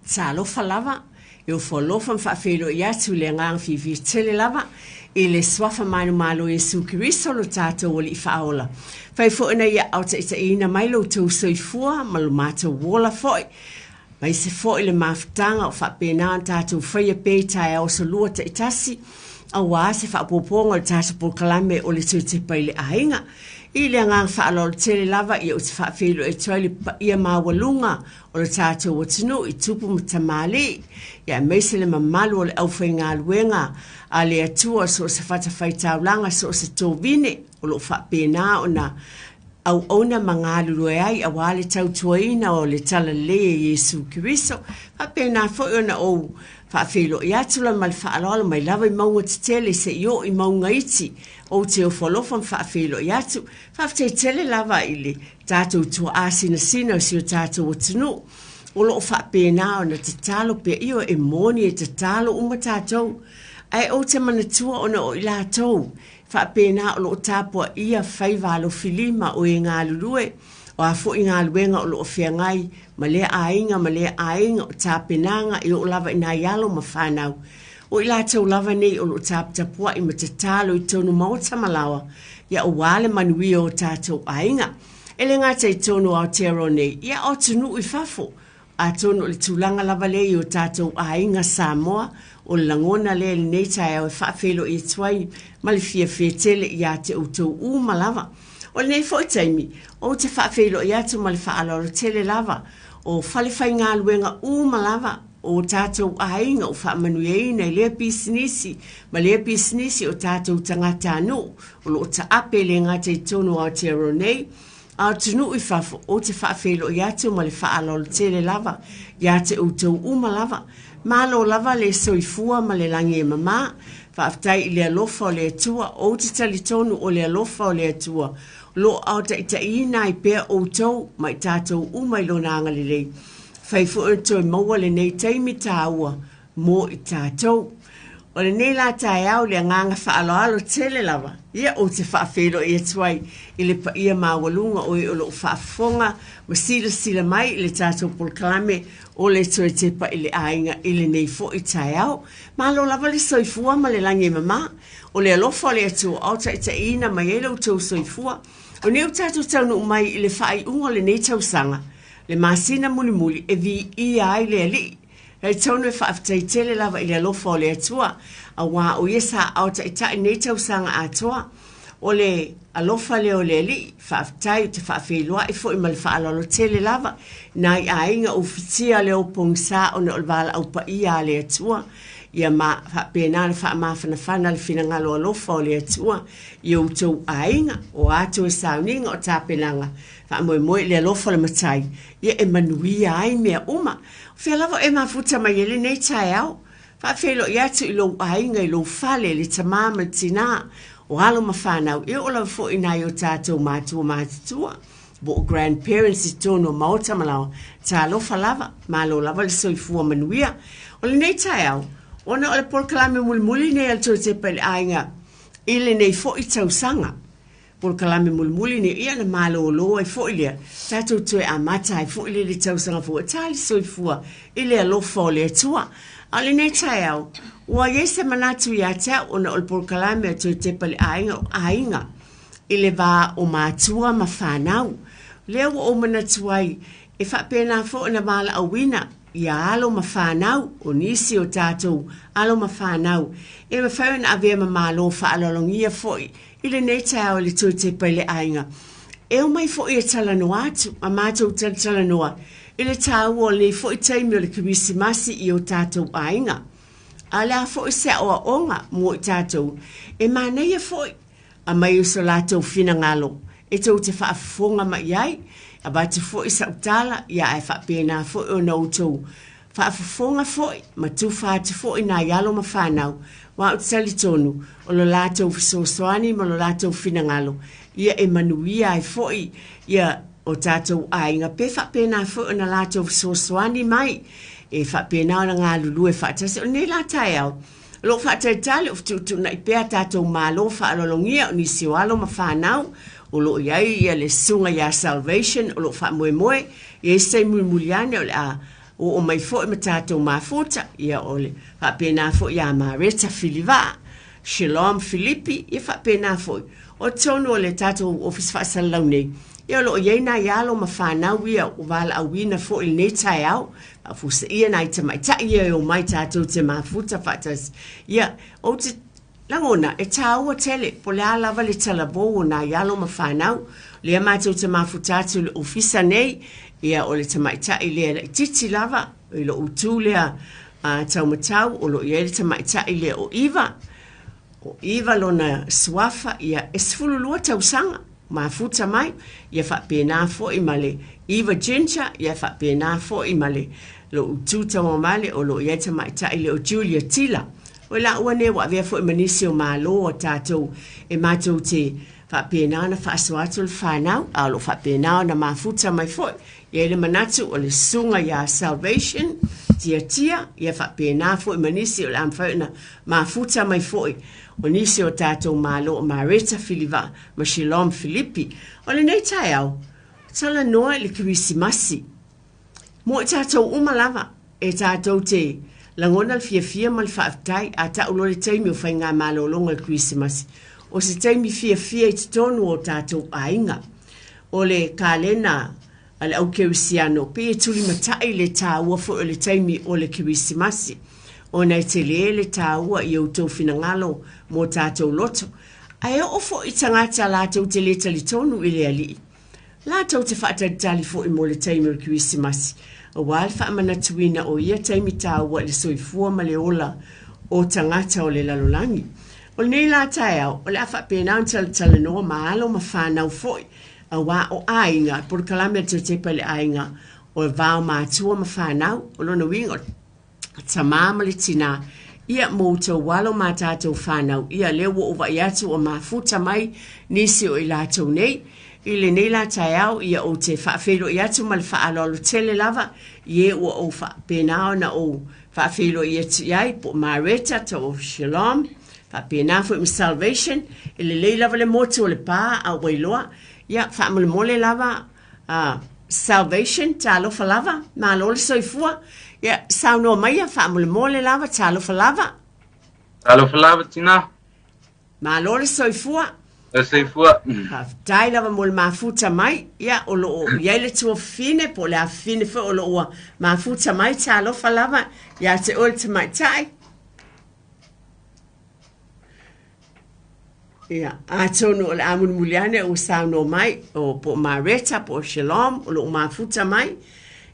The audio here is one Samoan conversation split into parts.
Talofa lava, e ofo alofa ma faafeiloai atu i le agaga fiafia tele lava i le Suafa manumalo o Iesu Keriso lo tatou Alii Faaola. Fai foi ina ia aotaitaiina mai lo outou soifua ma lo matou ola foi, aemaise foi le mafutaga o faapena ona tatou faia pea i taeao aso Lua taitasi, aua se faaopoopoga o le tatou polokalame o le Toe Tepa i le Aiga. I le agaga faaaloalo tele lava ia ou te faafeiloai atu ai le paia maualuga o le tatou atunuu i tupu ma tamalii, ia aemaise le mamalu o le aufaigaluega a le Atua so o se fatafaitaulaga, so o se tovine o lo o faapena ona auauna ma galulue ai aua le tautuaina o le Talalelei e Iesu Keriso. Faapena foi ona ou faafeiloai atu la ma le faaaloalo mai lava i mauga tetele seia oo i mauga iti, ou te ofo alofa ma faafeiloai atu. Faafetai tele lava i le tatou tuaa sinasina o si o tatou atunuu o lo o faapena ona tatalo pea. Ioe, e moni e tatalo uma tatou, ae ou te manatua ona o i latou faapena o lo o tapuaia faiva alofilima o e galulue, o a foi galuega o lo o feagai ma lea aiga ma lea aiga, o tapenaga e oo lava i nai alo ma fanau. O i latou lava nei o lo o taputapuai ma tatalo i totonu maota ma laoa, ia aua le manuia o tatou aiga. E le gata i totonu o Aotearoa nei, ia o atunuu i fafo. Atonu o le tulaga lava lea i o tatou aiga Samoa, o le lagona lea i lenei taeao e faafeiloai atu ai ma le fiafia tele ia te outou uma lava. O lenei foi taimi, ou te faafeiloai atu ma le faaaloalo tele lava o falefaigaluega uma lava o tatou aiga o faamanuiaina i lea pisinisi ma lea pisinisi o tatou tagatanuu o lo o taape e le gata i totonu o Aotearoa nei, a o atunuu i fafo, ou te faafeiloai atu ma le faaaloalo tele lava ia te outou uma lava. Malo lava le soifua ma le lagi e mama. Faafetai i le alofa o le Atua, ou te talitonu o le alofa o le Atua o lo o aotaitaiina ai pea outou ma i tatou uma i Lona agalelei. Fai foi ona toe maua lenei taimi taua mo i tatou. O lenei la taeao i le agaga faaaloalo tele lava, ia ou te faafeiloai atu ai i le paia maualuga o e o lo o faafofoga ma silasila mai i le tatou polokalame o le Toe Tepa i le Aiga i lenei foi taeao. Malo lava le soifua ma le lagi e mama. O le alofa o le Atua o taitaiina mai ai lo outou soifua. O nei ua tatou taunuu mai i le faaiuga o lenei tausaga, le masina mulimuli e viia ai le Alii. Talitonu e faafetai tele lava i le alofa o le Atua, aua o Ia sa aotaitai nei tausaga atoa. O le alofa lea o le Alii, faafetai ou te faafeiloai foi ma le faaaloalo tele lava i nai aiga ufitia le o pogisa ona o le valaau paia a le Atua, ia ma faapena ona faamafanafana le finagalo alofa o le Atua i outou aiga, o a toe sauniga o tapenaga, faamoemoe i le alofa o le Matai, ia e manuia ai mea uma. O fea lava e mafuta mai ai lenei taeao? Faafeiloai atu i lou aiga, i lou fale, le tamā ma le tinā, o alo ma fanau, e oo lava foi i nai o tatou matua matutua, po o grandparents i totonu o maota ma laoa. Talofa lava, malo lava le soifua manuia. O lenei taeao, ona o le polokalame mulimuli lenei a le Toe Tepa i le Aiga i lenei foi tausaga, polokalame mulimuli nei, ia ona malolo ai foi lea, tatou toe amata ai foi lea i le tausaga fou e ta le soifua i le alofa o le Atua. A o lenei taeao, ua i ai se manatu ia te au ona o le polokalame a Toe Tepa i le Aiga o Aiga i le va o matua ma fanau. Lea ua ou manatu ai, e faapena foi ona valaauina ia alo ma fanau, o nisi o tatou alo ma fanau, e mafai ona avea ma malo faaaloalogia foi I lenei taeao i le Toe Tepa i le Aiga, e omai foi e talanoa atu ma matou talatalanoa i le taua o lenei foi taimi o le Kerisimasi i o tatou aiga. A o le a foi se aoaoga mo i tatou, e manaia foi aumai o so latou finagalo e tou te faafofoga mai i ai, avatu foi sau tala, ia ae faapena foi ona outou Faafofoga foi ma tufa atu foi nai alo ma fanau, aua ou te talitonu o lo latou fesoasoani ma lo latou finagalo ia e manuia ai foi ia o tatou aiga pe faapena foi ona latou fesoasoani mai e faapena ona galulue faatasi. O lenei la taeao, o lo o faatalitali o fetuutuunai pea tatou malo faaaloalogia o nisi o alo ma fanau o lo o i ai ia le susuga ia Salvation o lo o faamoemoe i ai se taimi mulimuli ane o le a Oo mai foi ma tatou mafuta, ia o le faapena foi ia Mareta Filivaa, Shalom Filipi, ia faapena foi. O totonu o le tatou Ofisa Faasalalau nei, ia o lo o i ai nai alo ma fanau ia ua valaauina foi i lenei taeao, faafuaseia nai tamaitai ia e omai tatou te mafuta faatasi. Ia, ou te lagona e taua tele, po o le a lava le talavou o nai alo ma fanau, lea matou te mafuta atu i le ofisa nei, ia o le tamaitai lea laitiiti lava, i lou itu lea taumatau, o lo o i ai le tamaitai lea o Iva, o Iva lona suafa, ia e 12 tausaga, mafuta mai, ia faapena foi ma le Iva Ginger, ia faapena foi ma le lou itu tauamale, o lo o i ai le tamaitai lea o Julia Tila. O i laua nei ua avea foi ma nisi o malo a tatou e matou te faapena ona faasoa atu le fanau, a o lo o faapena ona mafuta mai foi. E i ai le manatu o le susuga ia Salvation Tiatia, ia faapena foi ma nisi o le a mafai ona mafuta mai foi o nisi o tatou malo o Mareta Filivaa ma Shalom Filipi. O lenei taeao, talanoa i le Kerisimasi. Mo i tatou uma lava, e tatou te lagona le fiafia ma le faafetai a tau loa le taimi o faigamalologa o le Kerisimasi. O se taimi fiafia i totonu o tatou aiga. O le kalena a le au kerisiano, pei e tulimatai le taua foi o le taimi o le Kerisimasi, ona e tele le taua i outou finagalo mo tatou loto. Ae oo foi i tagata latou te le talitonu i le Alii, latou te faatalitali foi mo le taimi o le Kerisimasi, aua le faamanatuina o ia taimi taua i le soifua ma le ola o tagata o le lalolagi. O lenei la taeao, o le a faapena ona talatalanoa ma alo ma fanau foi, aua o aiga, le polokalame a le Toetepa i le aiga, o le va o matua ma fanau, o lona uiga o le tamā ma le tinā, ia mo outou alo ma tatou fanau, ia lea ua ou vaai atu ua mafuta mai nisi o i latou nei. I lenei la taeao, ia ou te faafeiloai atu ma le faaaloalo tele lava i e ua ou faapena ona ou faafeiloai atu i ai, po o Mareta, to Shalom, faapena foi ma Salvation, e lelei lava le motu o le pa a ua iloa, ia faamolemole lava Salvation, talofa lava, malo le soifua, ia saunoa maia, faamolemole lava, talofa lava. Talofa lava, tina. Malo le soifua. Le soifua. Faafetai lava mo le mafuta mai. Ia, o lo o i ai le tuafafine, po o le afafine foi o lo o ua mafuta mai, talofa lava ia te oe le tamaitai. Ia, atonu o le a mulimuli ane ua saunoa mai, o po o Mareta, po o Shalom, o lo o mafuta mai.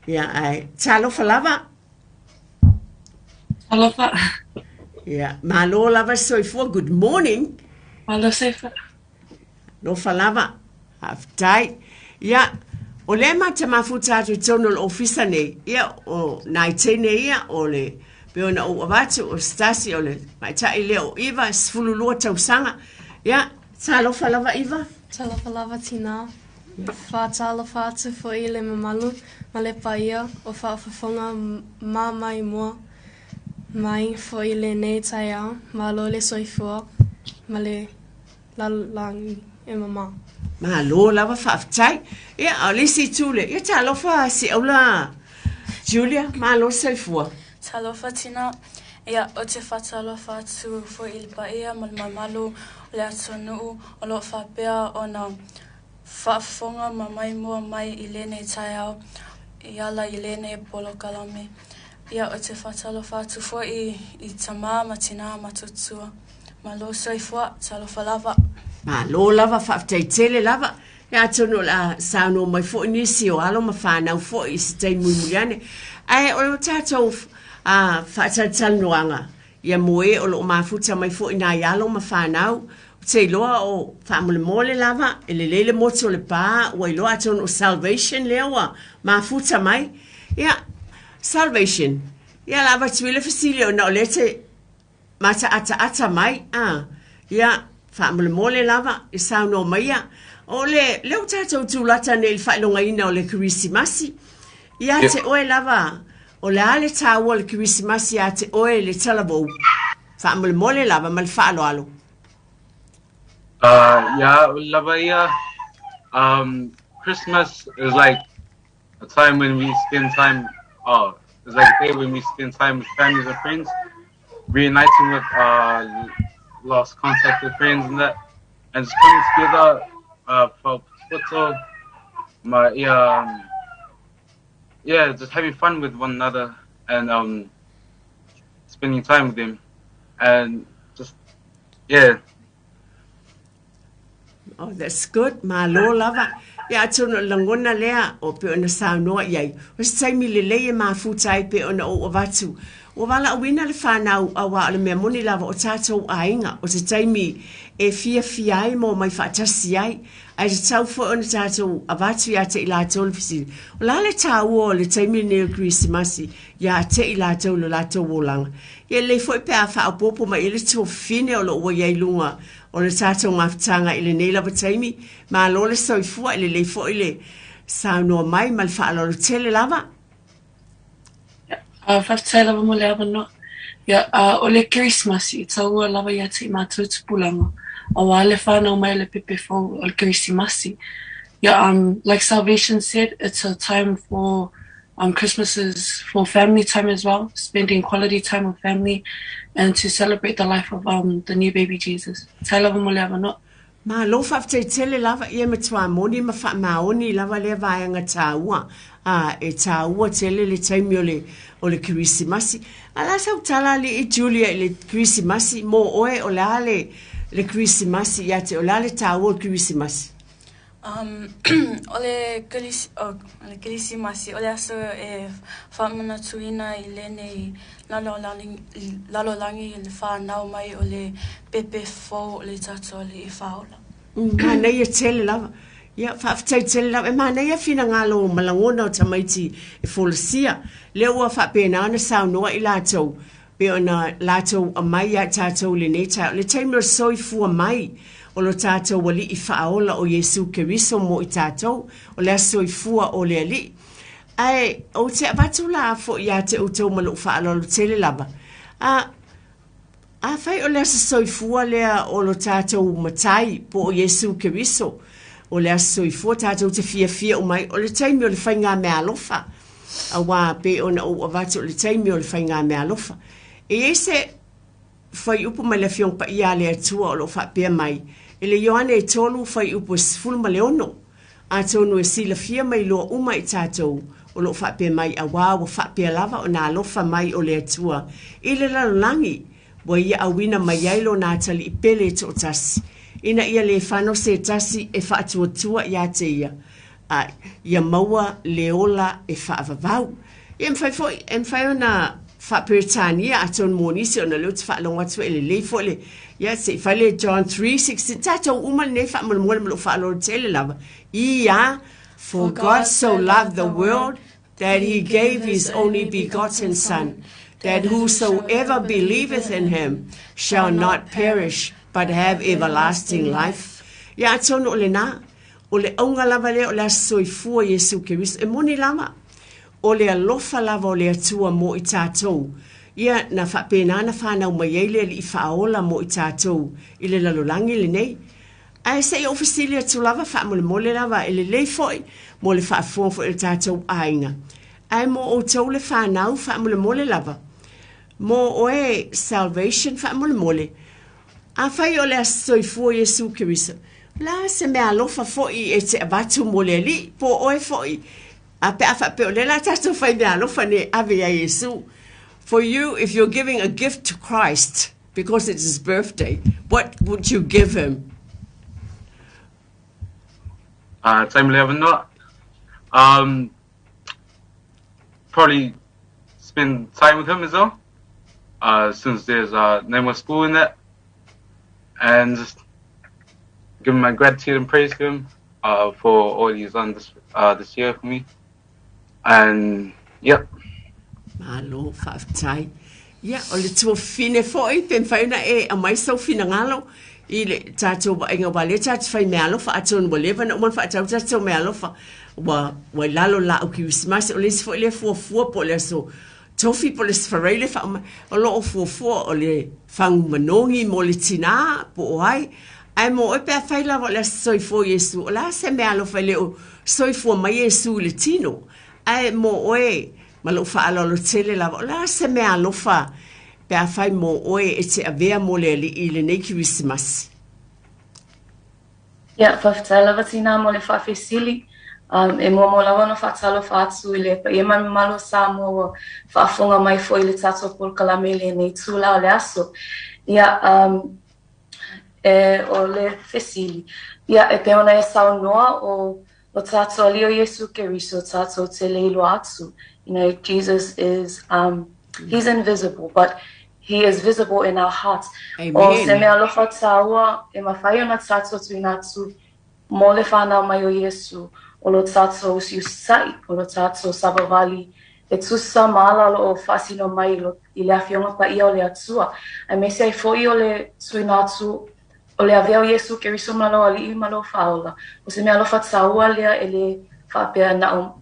Ia, ae talofa lava. Talofa. Ia, malo lava le soifua, good morning. Malo soifua. Alofa lava, faafetai. Ia, o lea ma te mafuta atu i totonu o le ofisa nei, ia, o nai teine ia, o le, pei ona ou avatu, o se tasi o le tamaitai lea o Iva, 12 tausaga. Ia, talofa lava Iva. Talofa lava tinā. Faatalofa atu foi i le mamalu ma le paia o faafofoga ma maimoa mai foi i lenei taeao, malo le soifua ma le lalolagi e mamao. Malo lava faafetai. Ia, a o le isi itu lea, ia talofa Siaula Julia, malo le soifua. Talofa tina, ia ou te faatalofa atu foi i le paia ma le mamalu o le atunuu o lo o faapea ona faafofoga ma maimoa mai i lenei taeao i ala i lenei polokalame. Ia, ou te faatalofa atu foi i tamā ma tinā matutua. Malo soifua, talofa lava. Malo lava, faafetai tele lava. Ia atonu o le a saunoa mai foi nisi o alo ma fanau foi i se taimi mulimuli ane. Ae o le tatou faatalatalanoaga, ia mo e o lo o mafuta mai foi nai alo ma fanau, ou te iloa o faamolemole lava, e lelei le motu o le pa, ua iloa atonu o Salvation lea ua mafuta mai. Ia, Salvation, ia o le a avatu ia le fesili ona o lea e te mataataata mai, a, ia, faamolemole lava e saunoa maia, o le, lea ua tatou tulata nei i le faailogaina o le Kerisimasi, ia te oe lava, o le a le taua o le Kerisimasi ia te oe le talavou? Faamolemole lava ma le faaaloalo. Ia au lava ia, Christmas is like a time when we spend time, oh, It's like a day when we spend time with families and friends, reuniting with lost contact with friends and that, and just coming together for futsal, my yeah, just having fun with one another and spending time with them, and just yeah. Oh, that's good. Malo lava. Ia atonu o le lagona lea o pei ona saunoa i ai. O se taimi lelei e mafuta ai pei ona ou avatu. Ua valaauina le fanau auā o le mea moni lava o tatou aiga o se taimi e fiafia ai ma omai faatasi ai. Ae tatau foi ona tatou avatu ia te i latou le fesili, O le a le taua o le taimi lenei o le Kerisimasi ia te i latou i lo latou olaga? Ia lelei foi pe a faaopoopo mai i ai le tuafafine o lo o ua i ai i luga o le tatou mafutaga i lenei lava taimi. Malo le soifua, e lelei foi le saunoa mai ma le faaaloalo tele lava. Faafetai lava mo le avanoa. Ia, o le Kerisimasi, e taua lava ia te i matou tupulaga, auā le whanau mai o le pepe fou o le Kerisimasi. Yeah, like Salvation said, it's a time for Christmas is for family time as well, spending quality time with family and to celebrate the life of the new baby Jesus. Faafetai lava mo le avanoa. Malo faafetai tele lava ia matua moni ma faamaoni lava lea vaega taua a e taua tele le taimi o le o le Kerisimasi. A la sau tala alii Julia i le Kerisimasi mo oe o le a le le Kerisimasi ia te o le a le taua o le Kerisimasi? Um, o le oh, o le Kerisimasi, o le aso e faamanatuina i lenei lalolagi i le whanau mai o le pepe fou o le tatou Alii Faaola. Manaia tele lava. Ia, faafetai tele lava. E manaia finagalo ma lagona o tamaiti e folasia. Lea ua faapena ona saunoa i latou, pei ona latou aumai ia i tatou i lenei taeao, le taimi o le soifua mai o lo tatou Alii Faaola o Iesu Keriso mo i tatou, o le Aso Soifua o le Alii. Ae ou te avatu la foi ia te outou ma lou faaaloalo tele lava, a, afai o le Aso Soifua lea o lo tatou Matai po o Iesu Keriso, o le Aso Soifua tatou te fiafia uma ai, o le taimi o le faigameaalofa, auā pei ona ou avatu o le taimi o le faigameaalofa. E i ai se fuaiupu mai le Afioga Paia a le Atua o lo o faapea mai, i le Ioane e tolu fuaiupu e 16, Atonu e silafia mai loa uma i tatou o lo o faapea mai, auā ua faapea lava ona alofa mai o le Atua i le lalolagi, ua ia auina mai ai lona atalii pele e toatasi, ina ia le fano se tasi e faatuatua ia te ia, a ia maua le ola e faavavau. Ia e mafai foi, e mafai ona faa-Peretania atonu mo nisi ona o lea ou te faalogo atu e lelei foi le, ia se i fai le John 3:16, tatou uma lenei faamolemole ma lou faaaloalo tele lava, ia, For God so loved the world that he gave his only begotten son, that whosoever believeth in him shall not perish but have everlasting life. Ia atonu o lena, O le auga lava lea o le Aso Soifua Iesu Keriso, e moni lava, o le alofa lava o le Atua mo i tatou, ia na faapena ona fanau mai ai le Alii Faaola mo i tatou i le lalolagi lenei. Ae se i ou fesili atu lava faamolemole lava, e lelei foi mo le faafofoga foi o le tatou aiga. Ae mo outou le fanau faamolemole lava, mo oe Salvation faamolemole, Afai o le Aso Soifua Iesu Keriso, o le a se mea alofa foi e te avatu mo le Alii, po o oe foi, a pe a faapea o lea la tatou fai mea alofa nei e ave ia Iesu. For you, if you're giving a gift to Christ because it's his birthday, what would you give him? Time le avanoa. Probably spend time with him as well. Since there's no more school in that, and just give him my gratitude and praise to him for all he's done this year for me. And yep. Malo, faafetai. Ia, o le tuafafine foi, pe mafai ona e aumai sou finagalo i le tatou vaaiga, aua o lea tatou te fai meaalofa, atonu ua leva ona uma ona faatau tatou meaalofa, ua, ua i lalo o le laau Kerisimasi. O le isi foi lea fuafua po o le aso Tofi po o le Sfareile faauma, o lo o fuafua o le fagu manogi mo le tinā po o ai. Ae mo oe pe afai lava o le Aso Soifua o Iesu, o le a se meaalofa e le o soifua mai Iesu i le tino? Ae mo oe, Ma lou faaaloalo tele lava, o le a se meaalofa pe afai mo oe e te avea mo le Alii i lenei Kerisimasi? Ia, faafetai lava Tina mo le faafesili. E muamua lava ona faatalofa atu i le paia ma le mamalu o Samoa ua faafofoga mai foi i le tatou polokalame i lenei itula o le aso. Ia, e, o le fesili, ia, e pei ona e saunoa o lo tatou Alii o Iesu Keriso tatou te le iloa atu. You know, Jesus is, he's invisible, but he is visible in our hearts. Amen. O se mea alofa tāua e mafai ona tatou tuuina atu mo le whanau mai o Iesu, o lo tatou usiusitai, o lo tatou savavali, e tusa ma ala o lo o faasino mai i le afioga paia o le Atua. Aemaise ai foi o le tuuina atu o le avea o Iesu Keriso ma lou Alii ma lou Faaola, o se mea alofa tāua lea e le faapea na o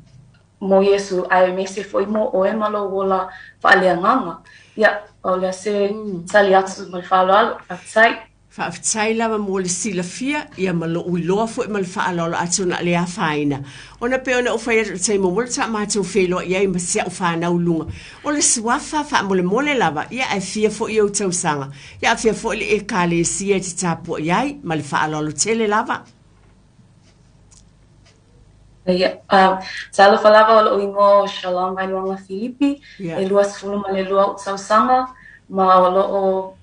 mo Iesu, aemaise foi mo oe ma lou ola faaleagaga. Ia, o lea se tali atu ma le faaaloalo. Faafetai. Faafetai lava mo le silafia, ia ma lou iloa foi ma le faaaloalo atu na le afaina. Ona pei ona ou fai atu i le taimi muamua le sa matou feiloai ai ma si au fanau i luga. O le suafa faamolemole lava, ia ae fia foi ou tausaga. Ia a fia foi le Ekalesia e te tapuai ai, ma le faaaloalo tele lava. Ia, talofa lava o lou igoa o Shalom Vailuaga Filipi, Ia. e 22 ou tausaga, ma o loo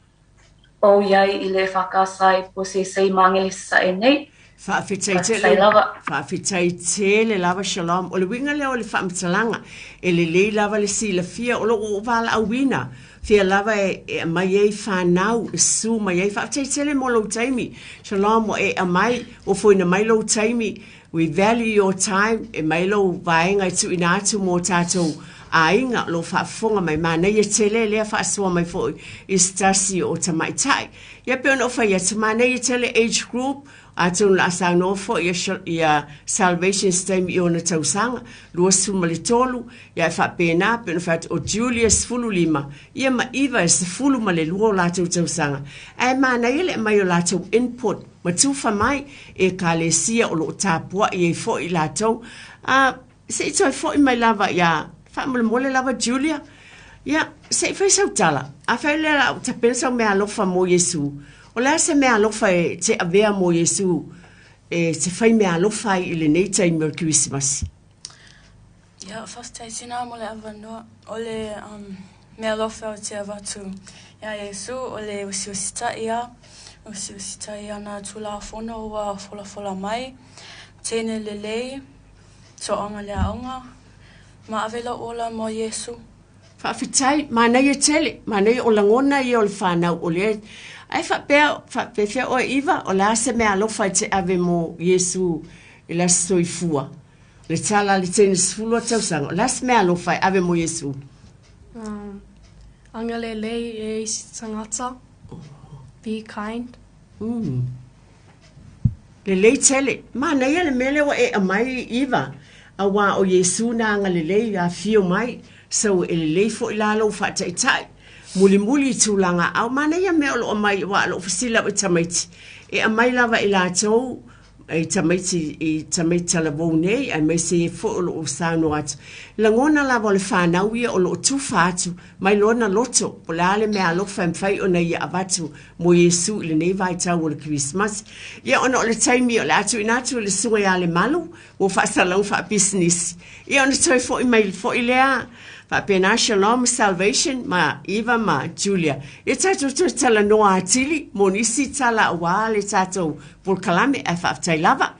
ou iai i le EFKS i Puaseisei ma Magele Sasae nei. Faafetai Faafetai tele, lava. faafetai tele lava Shalom. O le uiga lea o le faamatalaga, e lelei lava le silafia o loo ou valaauina. Fia lava e aumai ai fanau, e susu mai ai. Faafetai tele mo lou taimi. Shalom, ua e aumai, ua foina mai lou taimi. We value your time. E mai lou vaega e tuuina atu mo tatou aiga o lo o faafofoga mai. Manaia tele lea faasoa mai foi i se tasi o tamaitai. Ia pei ona ou fai atu, manaia tele age group, atonu o le a saunoa foi ia Salvation se taimi i ona tausaga, 23, ia e faapena, pei ona fai atu o Julia 15, ia ma Iva e 12 o latou tausaga. Ae manaia le aumai o latou input ma tufa mai e Ekalesia o lo o tapuai ai foi i latou. A, se i toe foi mai lava ia, faamolemole lava Julia, ia, se i fai sau tala. Afai o lea o le a ou tapena sau meaalofa mo Iesu, o le a se meaalofa e te avea mo Iesu e te fai meaalofa ai i lenei taimi o le Kerisimasi? Ia, faafetai tina mo le avanoa. O le meaalofa ou te avatu iā Iesu, o le usiusitai ia, usiusitai ana Tulafono ua folafola mai, teine lelei, toaga le aoga, ma ave lou ola mo Iesu. Faafetai, manaia tele, manaia o lagona ia o le fanau o lea. Ae faapea, faapefea oe Iva, o le a se meaalofa e te ave mo Iesu i le Aso Soifua? Le tala a le teine 10 tausaga, o le a se meaalofa e ave mo Iesu? Agalelei e isi tagata. Be kind. Lelei tele. Manaia le mea lea ua e aumai Iva, auā o Iesu na agalelei afio mai, so e lelei foi la lou faataitai. Mulimuli i tulaga aao, manaia mea o loo aumai, aua o loo fesili lau i tamaiti. E aumai lava i latou i tamaiti i tamaiti talavou nei, aemaise ai foi o loo saunoa atu. Lagona lava o le fanau ia o loo tufa atu mai lona loto, po o le a le meaalofa e mafai ona ia avatu mo Iesu i lenei vaitau o le Kerisimasi. Ia ona o le taimi o le a tuuina atu i le susuga ia Lemalu mo faasalalauga faapisinisi. Ia ona toe foi mai foi lea faapena Shalom Salvation ma Eva ma Julia. Ia tatou toe talanoa atili mo nisi tala aua le tatou polokalame ae faafetai lava.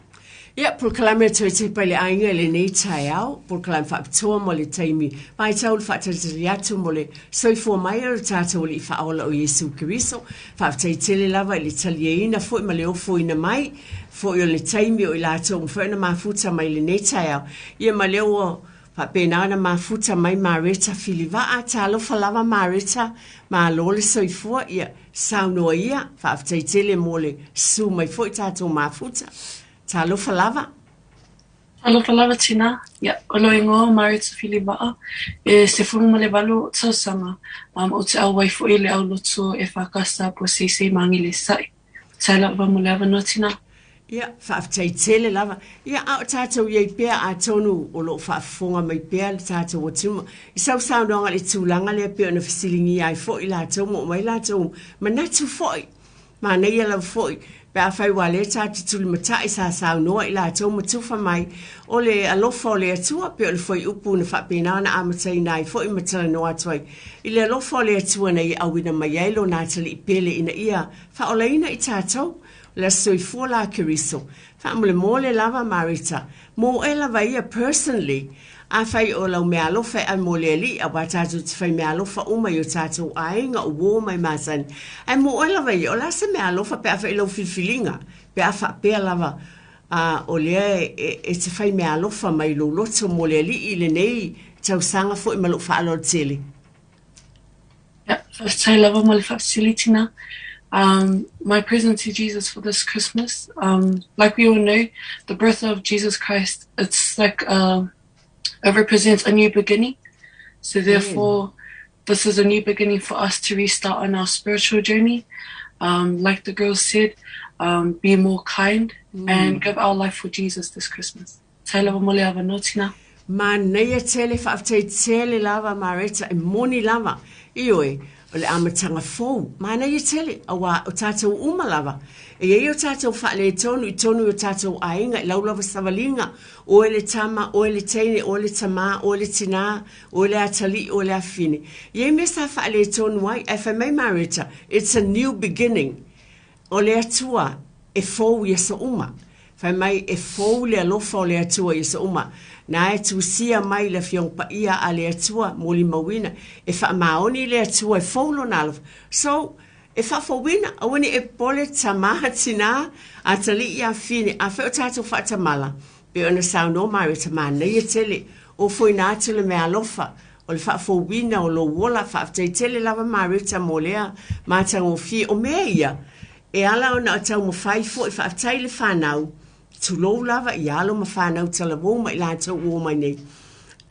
Ia, polokalame a toe tepa i le aiga i lenei taeao, polokalame faapitoa mo le taimi vaitau o le faatalitali atu mo le soifua mai o le tatou Alii Faaola o Iesu Keriso. Faafetai tele lava i le taliaina foi ma le ofoina mai foi o le taimi o i latou ua mafai ona mafuta mai i lenei taeao. Ia ma lea ua faapena ona mafuta mai Mareta Filivaa. Talofa lava Mareta, malo le soifua, ia saunoa ia, faafetai tele mo le susu mai foi tatou mafuta. Talofa lava. Talofa lava Tina. Ia, o lou igoa o Mareta Filivaa, e 18 ou tausaga, ou te auai foi i le aulotu e EFKS Puaseisei ma Agele Sasae. Faafetai lava mo le avanoa Tina. Ia, faafetai tele lava. Ia, a o tatou i ai pea, atonu o lo o faafofoga mai pea le tatou atunuu i sau saunoaga i le tulaga lea pei ona fesiligia ai foi latou ma oo mai latou manatu foi. Manaia lava foi pe afai aua lea tatou te tulimatai sa saunoa i latou ma tufa mai o le alofa o le Atua pei o le fuaiupu na faapena ona amataina ai foi ma talanoa atu ai i le alofa o le Atua na ia auina mai ai Lona Atalii pele ina ia faaolaina i tatou. O le Aso Soifua la a Keriso. Faamolemole lava Marita, mo oe lava ia personally, afai o lau meaalofa e ave mo le Alii, aua tatou te fai meaalofa uma i o tatou aiga, o uo ma e masani, ae mo oe lava ia, o le a se meaalofa pe afai i lau filifiliga, pe a faapea lava a o lea e te fai meaalofa mai lou loto mo le Alii i lenei tausaga foi ma lou faaaloalo tele? Yeah, faafetai lava mo le faafesili tina. My present to Jesus for this Christmas, like we all know, the birth of Jesus Christ, it's like it represents a new beginning. So therefore, this is a new beginning for us to restart on our spiritual journey. Like the girls said, be more kind and give our life for Jesus this Christmas. Tai lava mo le avanoa tina. Manaia tele, faafetai tele lava Mareta, e moni lava. Ioe, o le amataga fou. Manaia tele, aua o tatou uma lava. E i ai o tatou faaletonu i tonu i o tatou aiga i lau lava savaliga, oe le tama, oe le teine, oe le tamā, oe le tinā, oe le atalii, oe le afafine. E i ai mea sa faaletonu ai, ae fai mai Mareta, it's a new beginning. O le Atua e fou i aso uma. Fai mai e fou le alofa o le Atua i aso uma. Na e tusia mai le Afioga Paia a le Atua molimauina e faamaoni le Atua e fou lona alofa. So, e faafouina, aua ne i e popole tamā tinā, atalii afafine, afai o tatou faatamala, pei ona saunoa Mareta manaia tele, ofoina atu le meaalofa o le faafouina o lou ola. Faafetai tele lava Mareta mo lea matagofie. O mea ia e ala ona taumafai foi. Faafetai i le fanau, tulou lava i alo ma fanau talavou ma i latou ua o mai nei.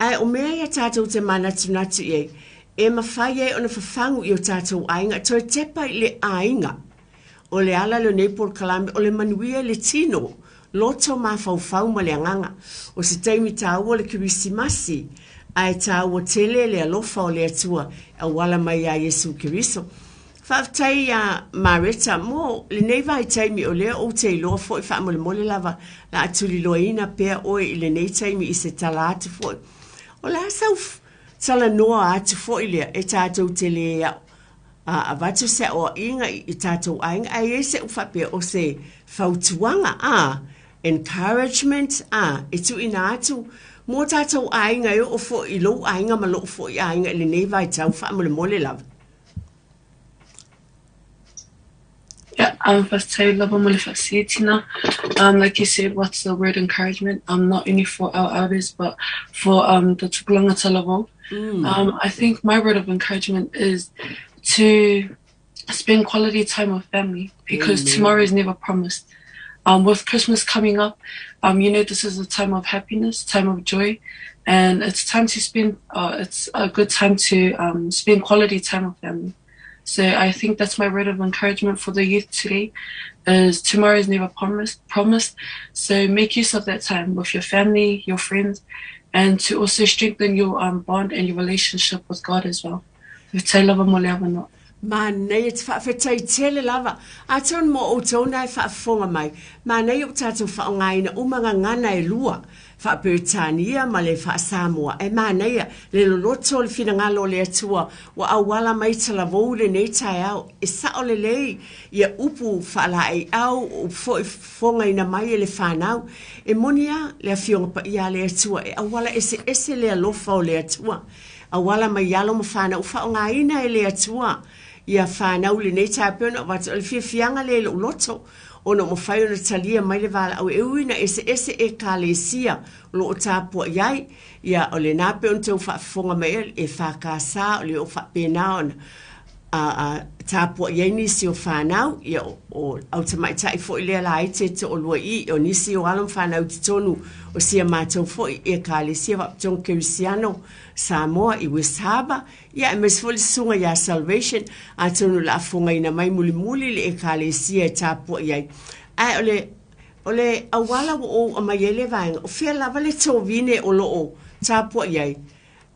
Ae o mea ia tatou te manatunatu i ai, e mafai ai ona fafagu i o tatou aiga, toe tepa i le aiga. O le ala lenei polokalame o le manuia i le tino, loto mafaufau ma le agaga. O se taimi taua le Kerisimasi, ae taua tele le alofa o le Atua e auala mai iā Iesu Keriso. Faafetai iā Mareta mo lenei vaitaimi o lea ou te iloa foi faamolemole lava la a tuliloaina pea oe i lenei taimi i se tala atu foi. O le a sau talanoa atu foi lea e tatou te le a avatu se aoaiga i tatou aiga ae i ai seʻu faapea o se fautuaga a encouragement a e tuuina atu mo tatou aiga e oo foi i lou aiga ma loʻu foi aiga i lenei vaitau faamolemole lava. Yeah, faafetai lava mo le faasee tina. Like you said, what's the word encouragement? Not only for our elders, but for the tupulaga talavou. I think my word of encouragement is to spend quality time with family because Amen. tomorrow is never promised. With Christmas coming up, you know, this is a time of happiness, time of joy, and it's time to spend, it's a good time to spend quality time with family. So I think that's my word of encouragement for the youth today is tomorrow is never promised, promised. So make use of that time with your family, your friends, and to also strengthen your bond and your relationship with God as well. Faafetai lava mo le avanoa. Manaia te faafetai tele lava. Atonu mo outou na e faafofoga mai, manaia ua tatou faaaogaina uma gagana e lua, faa-Peretania ma le faa-Samoa, ae manaia le loloto o le finagalo o le Atua ua auala mai talavou i lenei taeao, e sao lelei ia upu faalaeiau, o upu foi fofogaina mai e le fanau. E moni a le Afioga Paia a le Atua, e auala eseese le alofa o le Atua. Auala mai alo ma fanau faaaogaina e le Atua ia fanau i lenei taeao, pei ona avatu o le fiafiaga lea i lou loto, ona ua mafai ona talia mai le valaau e ui ina eseese Ekalesia o lo o tapuai ai. Ia, o lena pei ona tou faafofoga mai ai, e FKS, o lea o faapena ona tapuai ai nisi o fanau, ia, o au tamaitai foi lea laiti e toalua i i, o nisi o alo ma fanau i totonu o si a matou foi Ekalesia Faapitoga Kerisiano Samoa i West Harbour, ia, aemaise foi le susuga ia Salvation, atonu o le a fofogaina mai mulimuli le Ekalesia e tapuai ai. Ae o le. O le auala ua ou aumai ai le vaega, o fea lava le tovine o lo o tapuai ai,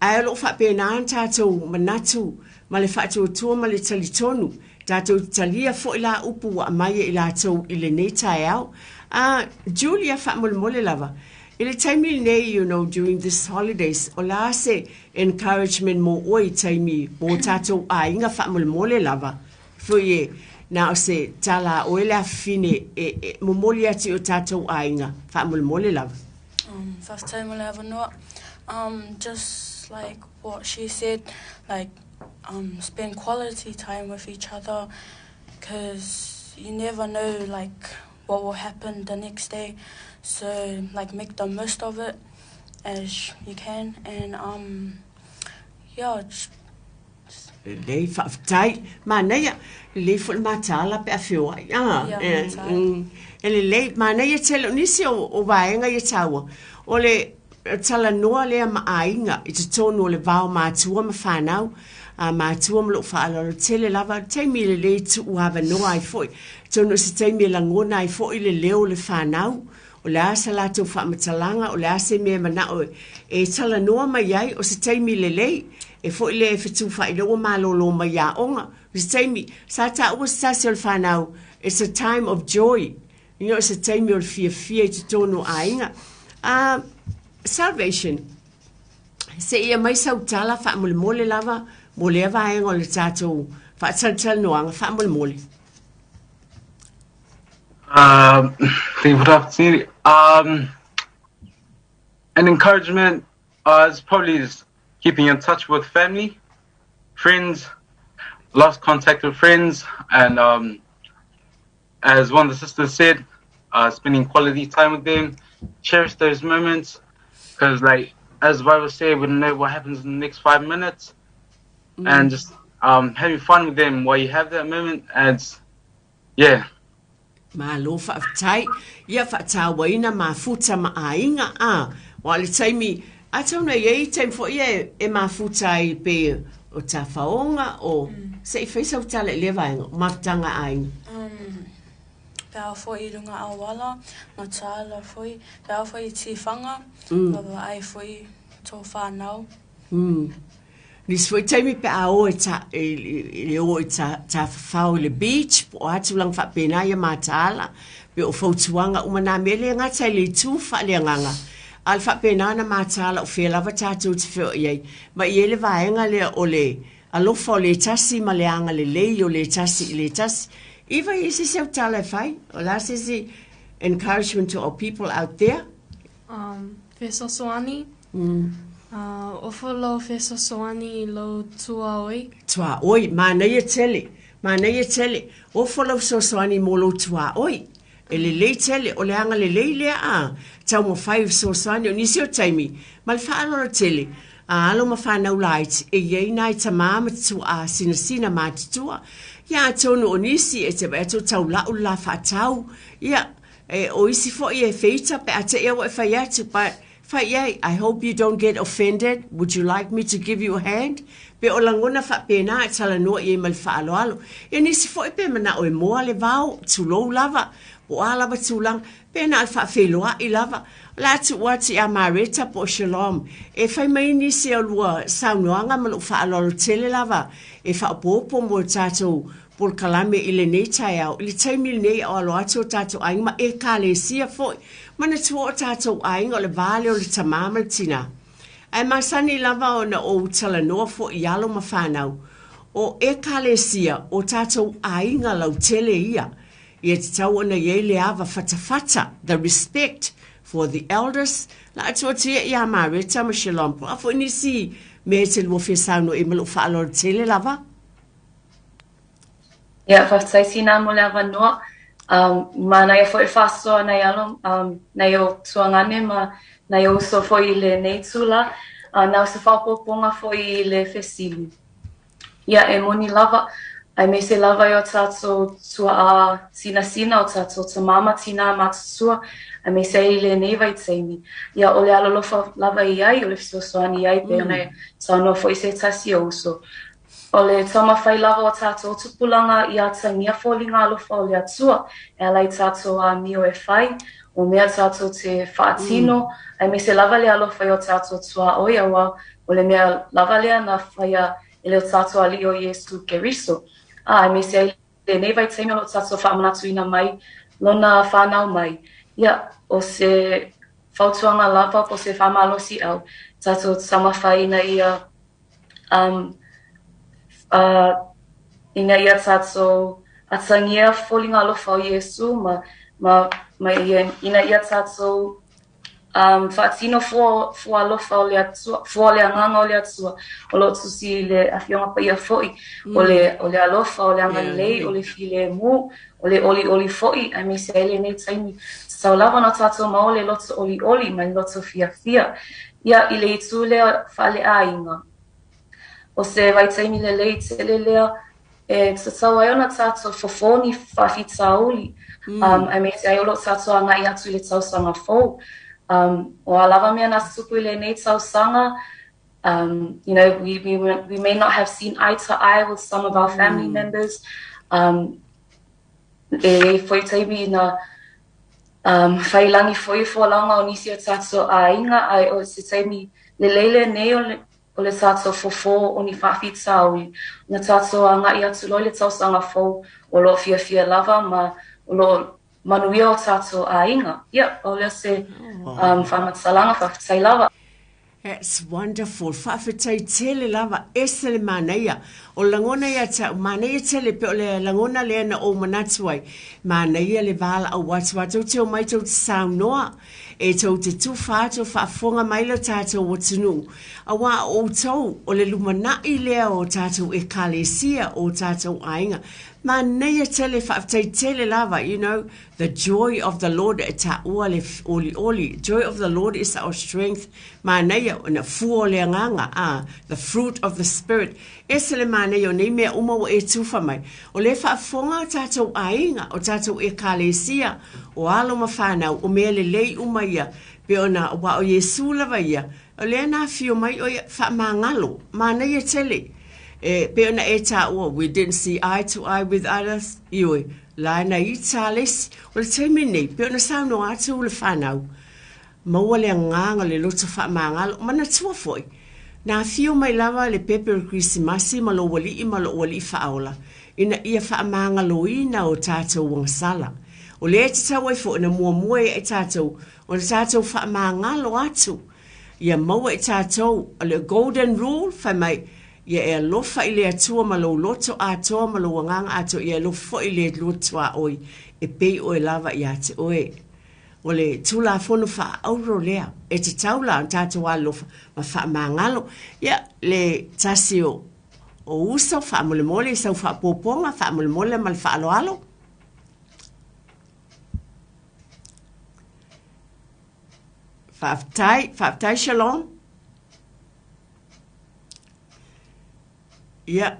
ae o lo o faapena ona tatou manatu ma le faatuatua ma le talitonu, tatou te talia foi la upu ua aumai e i latou i lenei taeao. Julia, faamolemole lava, i le taimi lenei, you know, during this holidays, o le a se encouragement mo oe i taimi mo tatou aiga faamolemole lava? Foi e na o se tala a oe le afafine e momoli atu i o tatou aiga faamolemole lava. Faafetai mo le avanoa. Just like what she said, like spend quality time with each other because you never know like what will happen the next day. So like make the most of it as you can and yeah, just Lelei, faafetai. Manaia, lelei foi le mataala pe a feoai. Ah, Ia, e, mataala. e lelei, manaia tele o nisi o vaega ia taua. O le talanoa lea ma aiga i totonu o le vao matua ma whanau, a matua ma lou faaaloalo tele lava, taimi lelei tuu avanoa ai foi. Tonu o se taimi e lagona ai foi le leo o le whanau, o le a sa latou faamatalaga, o le a se mea manao e talanoa mai ai, o se taimi lelei, e foi le fetufaai ua malōlō mai aoga. O se taimi, sa taua se tasi o le whanau, it's a time of joy. You know, it's a taimi o le fiafia i totonu o aiga. Salvation. Se ia mai sau tala faamolemole lava, mo lea vaega o le tatou faatalatalanoaga faamolemole. Thank you for the opportunity. An encouragement is probably just keeping in touch with family, friends, lost contact with friends, and as one of the sisters said, spending quality time with them, cherish those moments, because like as the Bible said, we don't know what happens in the next 5 minutes, and just having fun with them while you have that moment, and it's, yeah. Malo faafetai, ia faatauaina mafuta ma aiga a. Wa le taimi, a tauna i ai taimi foi e mafuta ai pe o tafaoga o se i fai sau tala i lea vaega, o mafutaga a aiga. Pe a foi i lunga auala, mataala foi, pe a foi i tiwhanga, vaai foi tō whānau. Nisi foi taimi pe a o e ta, e le o i ta, tafafao i le beach, po o atu langa faapena ia mataala, pe o fautuaga uma nā mea le gata i le itu faaleagaga. A le faapena na mataala o fea lava tatou te feoai ai. Ma i ai le vaega lea o le alofa o le tasi ma le agalelei o le tasi i le tasi. Iva i se se au tala e fai, o la se se encouragement to our people out there. Fesoasoani. Ofo lou fesoasoani i lou tuaoi. Tuaoi, manaia tele, manaia tele. Ofo lau fesoasoani mo lou tuaoi. E lelei tele, o le agalelei lea a. Taumafai o fesoasoani o nisi o taimi. Ma le faaaloalo tele. A alo ma whanau laiti, e iai nai tamā ma tutua a sinasina matutua. Ia atonu o nisi e te vaai atu tau lau la whaatau. Ia, e, o isi foi e feita pe a te ia e whai atu, but whai ai, I hope you don't get offended. Would you like me to give you a hand? Pe o lagona faapena e talanoa i ai ma le faaaloalo. Ia nisi foi pe manao e moa le vao, tulou lava, po o a lava tulaga, pe na o le faafeiloai lava. O le a tuu atu ia Mareta po o Shalom. E fai mai nisi o lua saunoaga ma lou faaaloalo tele lava e faaopoopo mo tatou polokalame i lenei taeao. I le taimi lenei o alo atu o tatou aiga ma ekalesia foi. Manatua o tatou aiga o le va lea o le tamā ma le tinā. Ae masani lava ona ou talanoa foi i alo ma whanau. O ekalesia o tatou aiga lautele ia. Ia tatau ona i ai le ava fatafata, the respect for the elders. La atu atu ia ia Mareta ma Shalom. Po a foi nisi me te lua fia saunoa i ma lou faaaloalo tele lava. Ia, faafetai Tina mo le avanoa. Manaia foi faasoa nai alo, nai o tuagane ma nai o uso foi i lenei tula. Na o se faaopoopoga foi i le fesili. Ia, e moni lava, aemaise lava i o tatou tuaa sinasina, o tatou tamā ma tinā matutua, aemaise ai i lenei vaitaimi. Ia, o le alolofa lava i ai, o le fesoasoani i ai, pe ona e saunoa foi se tasi o uso. O le taumafai lava o tatou tupulaga ia atagia foliga alofa o le Atua e ala i tatou amio e fai, o mea tatou te faatino, aemaise lava le alofa i o tatou tuaoi, aua o le mea lava lea na faia e le tatou Alii o Iesu Keriso. A, aemaise ai lenei vaitaimi o lo o tatou faamanatuina mai lona fanau mai. Ia, o se fautuaga lava po o se faamalosiau, tatou taumafai ina ia ina ia tatou atagia foliga alofa o Iesu ma, ma, ma ia, ina ia tatou faatino fua, fua alofa o le Atua, fua o le agaga o le Atua, o lo o tusi i le Afioga Paia foi, o le, o le alofa, o le agalelei, o le filemu, o le olioli foi, aemaise ai lenei taimi, tatau lava ona tatou maua le loto olioli ma le loto fiafia. Ia, i le itu lea faaleaiga, o se vaitaimi lelei tele lea e tatau ai ona tatou fofo ni faafitauli, aemaise ai o lo o tatou agai atu i le tausaga fou. O a lava mea na tutupu i lenei tausaga, we may not have seen eye to eye with some of our family members. E i ai foi taimi na faiilagi foi folauga o nisi o tatou aiga, ae o se taimi lelei lenei o le o le tatou fofo o ni faafitauli, na tatou agai atu loa i le tausaga fou o lo o fiafia lava ma o lo o manuia o tatou aiga. Ia, o lea se faamatalaga, faafetai lava. That's wonderful. Faafetai tele lava, ese le manaia. O le lagona ia te au, manaia tele pe o le lagona lea na ou manatu ai. Manaia le valaau atu a tou te omai tou te saunoa. E tou te tufa atu faafofoga mai lo tatou atunuu. Aua o outou, o le lumanai lea o tatou ekalesia, o tatou aiga. Manaia tele, faafetai tele lava, you know, the joy of the Lord e taua le olioli. Joy of the Lord is our strength. Manaia, ona fua o le agaga, ah, the fruit of the spirit. Ese le manaia o nei mea uma ua e tufa mai. O lea e faafofoga o tatou aiga, o tatou ekalesia, o alo ma fanau, o mea lelei uma ia, pe ona aua o Iesu lava ia, o lea na afio mai o ia faamagalo, manaia tele. E pei ona e taua, we didn't see eye to eye with others, ioe, la na ita le isi. O le taimi lenei, pei ona saunoa atu le fanau, maua le agaga o le loto faamagalo, manatua foi, na afio mai lava le pepe o le Kerisimasi ma lou alii ma lou alii faaola, ina ia faamagaloina o tatou agasala. O lea e tatau ai foi ona muamua ia i tatou, ona tatou faamagalo atu, ia maua i tatou o le golden rule, fai mai, ia e alofa i le Atua ma lou loto atoa ma lou agaga atoa, ia e alofa foi i le lua tuaoi e pei oe lava ia te oe. O le Tulafono Faauro lea, e tatau la ona tatou alolofa ma faamagalo. Ia, le tasi o, o uso, faamolemole i sau faaopoopoga, faamolemole ma le faaaloalo. Faafetai, faafetai Shalom. Ia,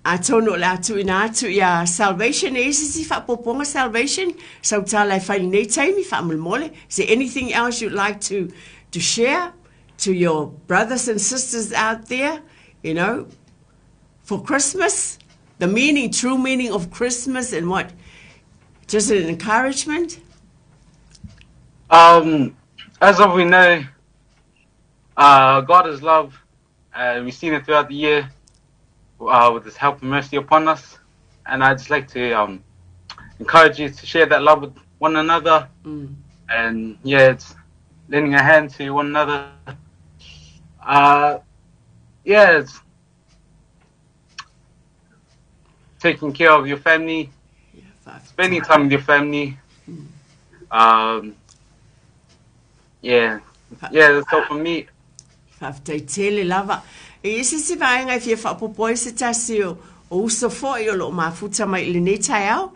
atonu o le a tuuina atu ia Salvation, e i ai se isi faaopoopoga Salvation, sau tala e fai i lenei taimi, faamolemole. Is there anything else you'd like to, to share to your brothers and sisters out there, you know, for Christmas? The meaning, true meaning of Christmas and what? Just an encouragement? As of we know, God is love. We've seen it throughout the year with His help and mercy upon us. And I'd just like to encourage you to share that love with one another. And yeah, it's lending a hand to one another. Yeah, it's taking care of your family, spending time with your family. Yeah, yeah, that's all from me. Faafetai tele lava. E i ai se isi vaega e fia faaopoopo ai se tasi o, o uso foi o lo o mafuta mai i lenei taeao?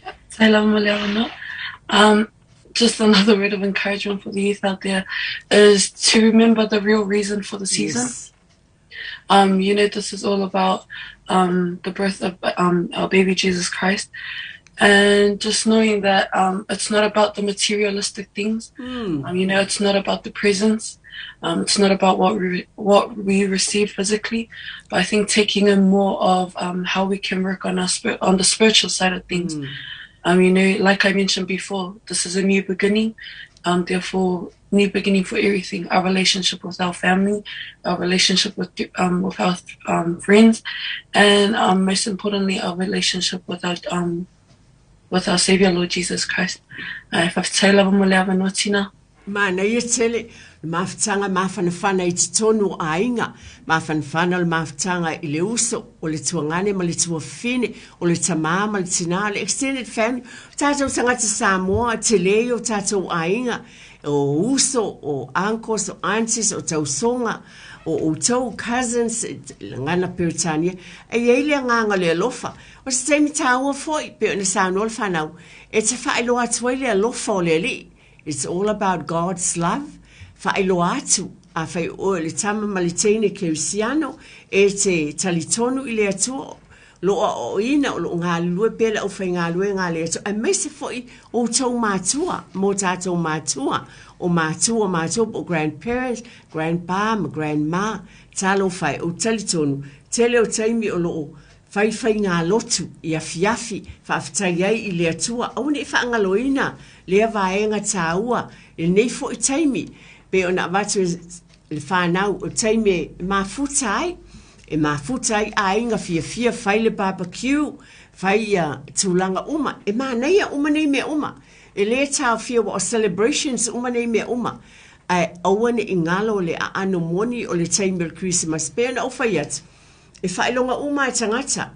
Faafetai lava mo le avanoa. Just another word of encouragement for the youth out there is to remember the real reason for the season. Yes. You know, this is all about the birth of our baby Jesus Christ. And just knowing that it's not about the materialistic things. It's not about the presents. It's not about what we receive physically, but I think taking in more of how we can work on our on the spiritual side of things. Like I mentioned before, this is a new beginning. Therefore, new beginning for everything: our relationship with our family, our relationship with our friends, and most importantly, our relationship with our Savior, Lord Jesus Christ. Faafetai lava mo le avanoa tina. Manaia tele le mafutaga mafanafana i totonu o aiga, mafanafana o le mafutaga i le uso, o le tuagane ma le tuafafine, o le tamā ma le tinā, o le extended family, o tatou tagata Samoa, tele ia o tatou aiga, o uso, o uncles, o aunties, o tausoga, o outou cousins, lagana Peretania, e i ai le agaga o le alofa. O se taimi taua foi, pei ona saunoa le fanau, e te faailoa atu ai le alofa o le Alii. It's all about God's love. Faailoa atu, afai o oe o le tama ma le teine kerisiano, e te talitonu i le Atua, lo o aoaoina, o lo o galulue pea le aufaigaluega a le Atua, aemaise foi outou matua, mo tatou matua, o matua o matua po o grandparents, grandpa ma grandma, talofa e, ou te talitonu, tele o taimi o lo o Faifaigalotu i afiafi, faafetai ai i le Atua, aua ne i faagaloina lea vaega taua i lenei foi taimi, pei ona avatu e le fanau, o le taimi e mafuta ai, e mafuta ai aiga fiafia, fai le barbecue, fai ia tulaga uma, e manaia uma nei mea uma, e lē taofia ua o celebrations uma nei mea uma, ae aua ne i galo le aano moni o le taimi o le Kerisimasi, pei ona ou fai atu, E faailoga uma e tagata.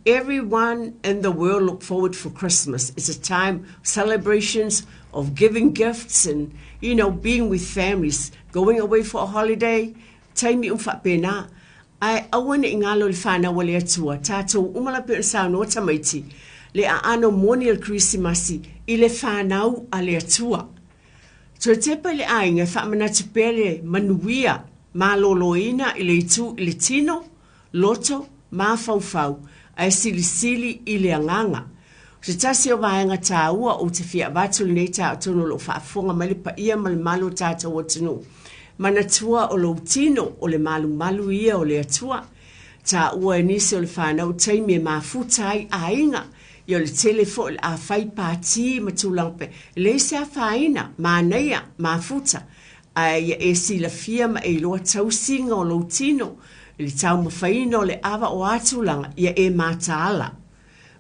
Everyone in the world look forward for Christmas. It's a time of celebrations, of giving gifts and, you know, being with families, going away for a holiday, taimi uma faapena. Ae aua ne i galo i le whanau a le Atua, tātou uma la pei ona saunoa tamaiti, le aano moni o le Kerisimasi i le whanau a le Atua. Toe tepa i le aiga e faamanatu pea le manuia malōlōina i le itu i le tino, loto, mafaufau, ae silisili i le agaga. O se tasi o vaega taua ou te fia avatu lenei taotonu o lo o faafofoga mai le paia ma le malu o tatou atunuu. Manatua o lou tino o le malumalu ia o le Atua. Taua e nisi o le fanau taimi e mafuta ai aiga Ia o le tele foi o le a fai pātī ma tulaga pea, e leai se afaina, manaia, mafuta, ae ia e silafia ma e iloa tausiga o lou tino i le taumafaiina o le ava o a tulaga, ia e mataala.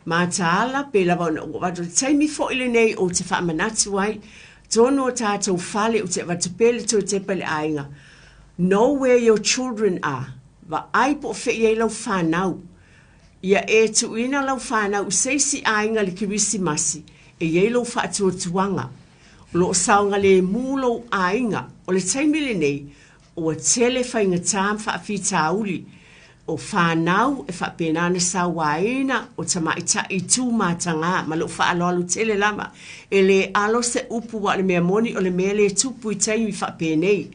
Mataala, pei lava ona ou avatu, o le taimi foi lenei ou te faamanatu ai, tonu o tatou fale ou te avatu pea le toe tepa i le aiga, Know where your children are, vaai po o fea i ai lau fanau, Ia e tuuina lau fanau i se isi aiga i le Kerisimasi e i ai lou faatuatuaga. O lo o saogalemu lou aiga. O le taimi lenei, ua tele faigata ma faafitauli o fanau e faapena ona sauaina o tamaitai i tu matagā ma lou faaaloalo tele lava. E lē alo se upu aua o le mea moni o le mea lē tupu i taimi faapenei.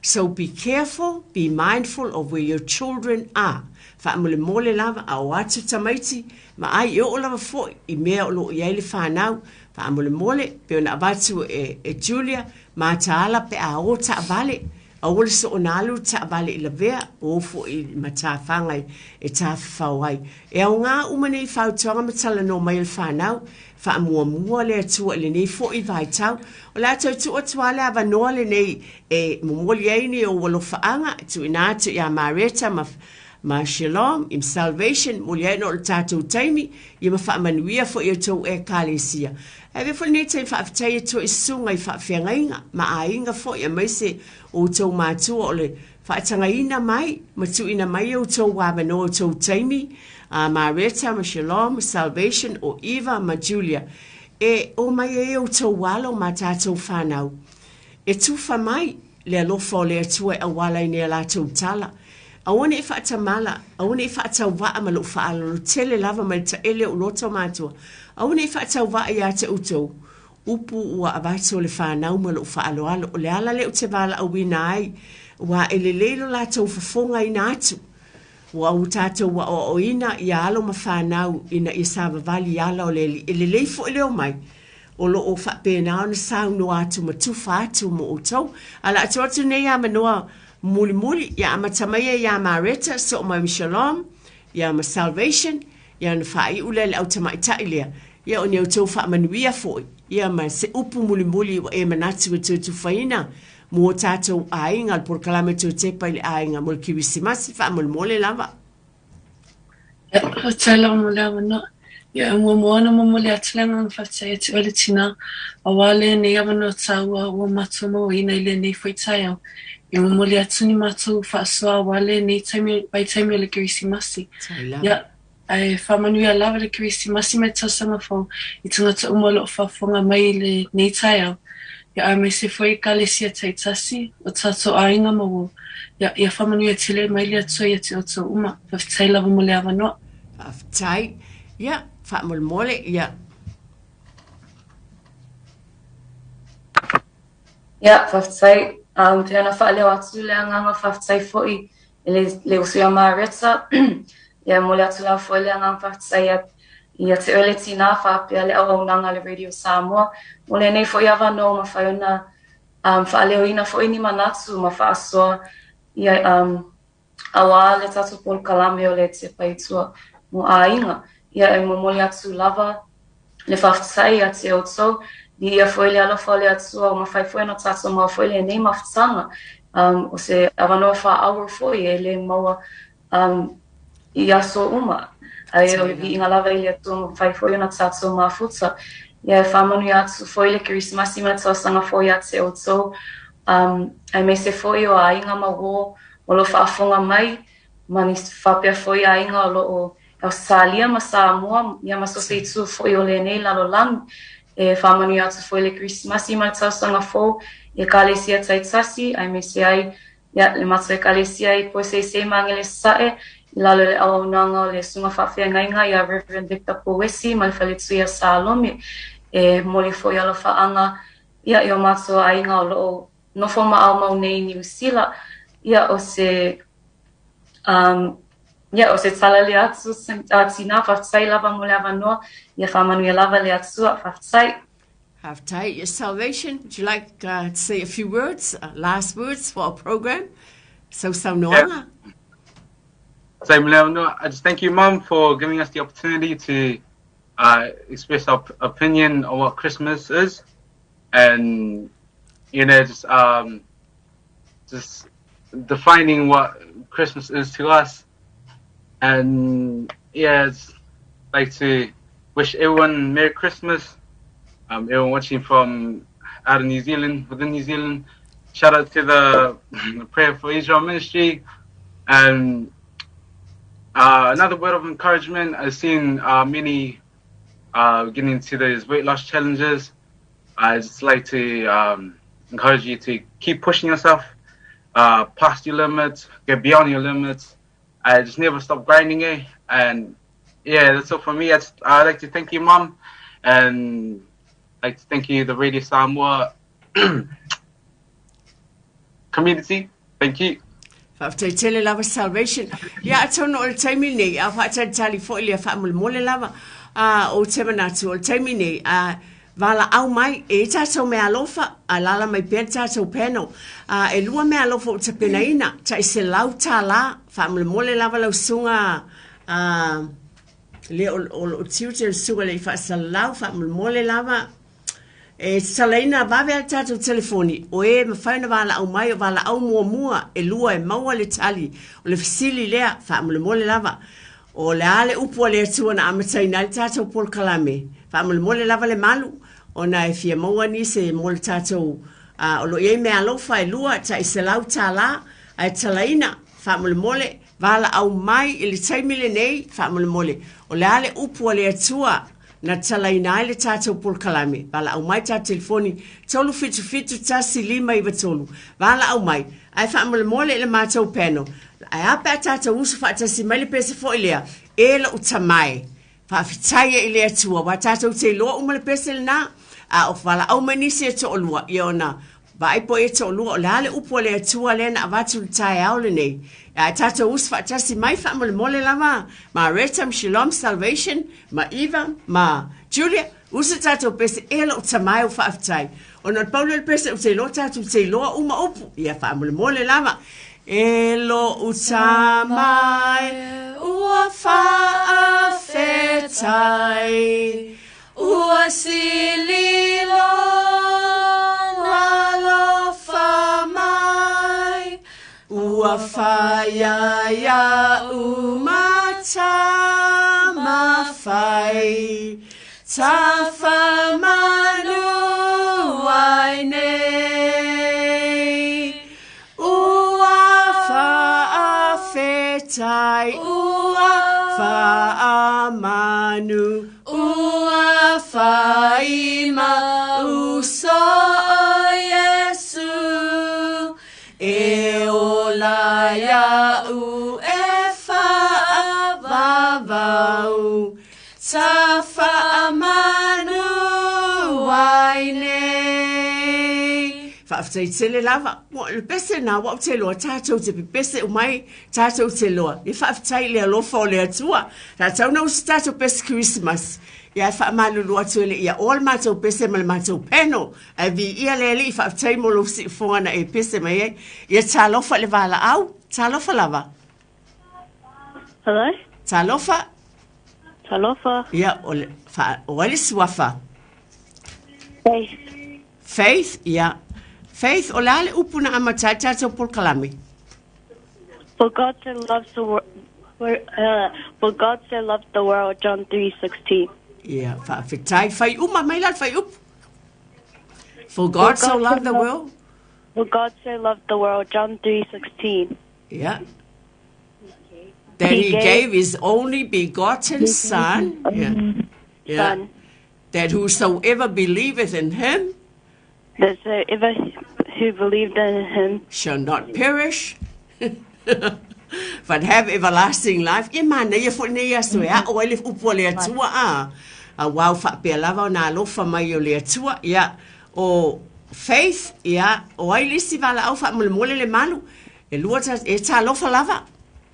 So be careful, be mindful of where your children are. Faamolemole lava a o atu tamaiti ma ai e oo lava foi i mea o lo o i ai le fanau, faamolemole pei ona avatu e, e Julia, mataala pe a o taavale, aua le soona alu le taavale i lavea, o foi i matafaga e tafafao ai. E aoga uma nei fautuaga ma talanoa mai a le fanau, faamuamua le Atua i lenei foi vaitau. O le a toe tuu atu lava le avanoa lenei e momoli ai ni ou alofaaga e tuuina atu iā Mareta ma ma Shalom i Salvation, momoli ai ona o le tatou taimi, ia ma faamanuia foi i a outou Ekalesia. Ae avea foi lenei taimi faafetai atu ai i susuga i faafeagaiga ma aiga foi aemaise o outou matua o le faatagaina mai ma tuuina mai outou avanoa outou taimi, a Mareta ma Shalom ma Salvation o Eva ma Julia, e o mai ai outou alo ma tatou fanau. E tufa mai le alofa o le Atua e auala i nea latou tala. Aua ne i faatamala, aua ne i faatauvaa ma lou faalolo tele lava mai le taele o loto matua. Aua ne i faatauvaa iā te outou. Upu ua avatu o le fanau ma lou faaaloalo, o le ala lea ou te valaauina ai, ua e lelei lo latou fofogaina atu. Ua ua tatou aoaoina ia alo ma fanau ina ia savavali i ala o le Alii. E lelei foi le omai o lo o faapena ona saunoa atu ma tufa atu mo outou. Ae o le a tuu atu lenei avanoa mulimuli ia amata mai ai ia Mareta, soo mai ma Shalom, ia ma Salvation, ia ona faaiu lea i le au tamaitai lea. Ia o ni outou faamanuia foi, ia ma se upu mulimuli ua e manatu e toe tufaina mo o tatou aiga, le polokalame toe tepa i le aiga mo le Kerisimasi, faamolemole lava. Ia, faafetai lava mo le avanoa. Ia, e muamua ona momoli atu le agaga faafetai ia te oe le tinā, auā lenei avanoa tāua ua matou mauaina i lenei foi taeao. E momoli atu ni matou faasoa auā lenei taimi, vaitaimi o le Kerisimasi. Ia, ae faamanuia lava le Kerisimasi ma le tausaga fou i tagata uma o lo o faafofoga mai i lenei taeao. Ia, aemaise foi Ekalesia taitasi, o tatou aiga ma uo. Ia, ia faamanuia tele mai le Atua ia te outou uma. Faafetai lava mo le avanoa. Faafetai. Ia, faamolemole, ia. Ia, faafetai. Um, pei ona faaleo atu le agaga faafetai foi i le, le uso ia Mareta. Ia, e momoli atu lava foi le agaga faafetai ia, ia te oe le tinā faapea le auaunaga a le Radio Samoa mo lenei foi avanoa ua mafai ona um, faaleoina foi ni manatu ma faasoa ia, um, auā le tatou polokalame o le Tepa i Tua mo Aiga. Ia, e momoli atu lava le faafetai ia te outou, viia foi le alofa o le Atua ua mafai foi ona tatou maua foi lenei mafutaga, um, o se avanoa faaauro foi e le maua um, i aso uma. Ae o le viiga lava i le Atua ua mafai foi ona tatou mafuta. Ia e faamanuia atu foi le Kerisimasi ma le tausaga fou ia te outou, um, aemaise foi o aiga ma uō o lo o faafofoga mai, ma ni faapea foi aiga o lo o Ausetalia ma Samoa, ia ma so o se itu foi o lenei lalolagi. E faamanuia atu foi le Kerisimasi ma le tausaga fou i Ekalesia taitasi, aemaise ai ia le matou Ekalesia i Poeseisei ma Agelesa'e, i lalo i le auaunaga o le Susuga Faafeagaiga ia Reverend Victor Pouesi ma le Faletui ia Salome. E momoli foi alofaaga ia i o matou aiga o lo o nofo maʻaumau nei i Niu Sila, ia o se um, ia o se tala lea atu a tinā, faafetai lava mo le avanoa, ia faamanuia lava le Atua, faafetai. Faafetai. Yes, Salvation, would you like to say a few words, last words for our program? Sau saunoaga. Yeah. Same level. I just thank you, Mum, for giving us the opportunity to express our opinion on what Christmas is, and you know, just um, just defining what Christmas is to us. And yeah, it's like to wish everyone Merry Christmas. Um, everyone watching from out of New Zealand, within New Zealand. Shout out to the, the Prayer for Israel Ministry. And another word of encouragement, I've seen many getting into those weight loss challenges. I just like to um, encourage you to keep pushing yourself past your limits, get beyond your limits. I just never stop grinding it. Eh? And yeah, that's all for me. I just, I'd like to thank you, Mum, and I'd like to thank you, the Radio Samoa community. Thank you. Faafetai tele lava Salvation. Ia atonu o le taimi nei, a faatalitali foi lea faamolemole lava. A ou te manatu o le taimi nei, a valaau mai e i tatou meaalofa, a alaala mai pea le tatou panel. A e lua meaalofa ua tapenaina, tai $100 faamolemole lava lau susuga a lea o, o loo tiute le susuga le i faasalalau faamolemole lava. E tatalaina vave a le tatou telefoni, o e mafai ona valaau mai, o valaau muamua e lua e maua le tali o le fesili lea, faamolemole lava. O le a le upu a le Atua na amataina ai le tatou polokalame? Faamolemole lava le malu, ona e fia maua nisi mo le tatou, a, o lo o i ai meaalofa e lua, tai $100, ae tatalaina, faamolemole, valaau mai i le taimi lenei, faamolemole. O le a le upu a le Atua na tatalaina ai le tatou polokalame? Valaau mai tatou telefoni 377 1593. Valaau mai, ae faamolemole i le matou panel. Ae a pe a tatou usu faatasi mai le pese foi lea, E lou tama e, faafetai e i le Atua, aua tatou te iloa uma le pese lena, a o valaau mai nisi e toalua, ia ona Vaai po o e toalua o le a le upu a le Atua lea na avatu i le taeao lenei. Ae tatou usu faatasi mai faamolemole lava ma Reta ma Shalom Salvation ma Eva ma Julia. Usu tatou pese e lou tama e ua faafetai. Ona o le pau lea o le pese ou te iloa tatou te iloa uma upu. Ia faamolemole lava. E lou tama e ua faafetai. Ua sili lona alofa mai, ua fai iaʻu ma tama fai, tafa manu ai nei. Ua faafetai, ua faamanu, ua fai ma uso o Iesu, e ola iaʻu e faavavau, tafaamanu ai nei. Faafetai tele lava. Ua o le pese lena ua ou te iloa tatou te pepese uma ai, tatou te iloa. Ia faafetai i le alofa o le Atua. Sa tatau ona usu tatou pese Kerisimasi. Ia e faamalulu atu e le i aoa le matou pese ma le matou panel. Ae viia le Alii, faafetai mo lou siufofoga na e pese mai ai. Ia talofa i le valaau. Talofa lava. Hello? Talofa. Talofa. Ia, o le, fa, o ai le suafa? Faith. Faith, ia. Faith, o le a le upu na amata ai tatou polokalame? For God so loves the world, for God so loved the world, John 3:16. Ia, faafetai. Fai uma mai la le fuaiupu. For God so loved the world. For God so loved the world, John 3:16. Yeah. That he gave his only begotten son. Yeah. Yeah. Son. That whosoever believeth in him That soever who believed in him shall not perish, but have everlasting life. Ia manaia foi lenei aso e ao ai le upu a le Atua a. Aua ua faapea lava ona alofa mai o le Atua. Ia, o Faith, ia, o ai le isi valaau faamolemole le malu. E lua ta, e talofa lava.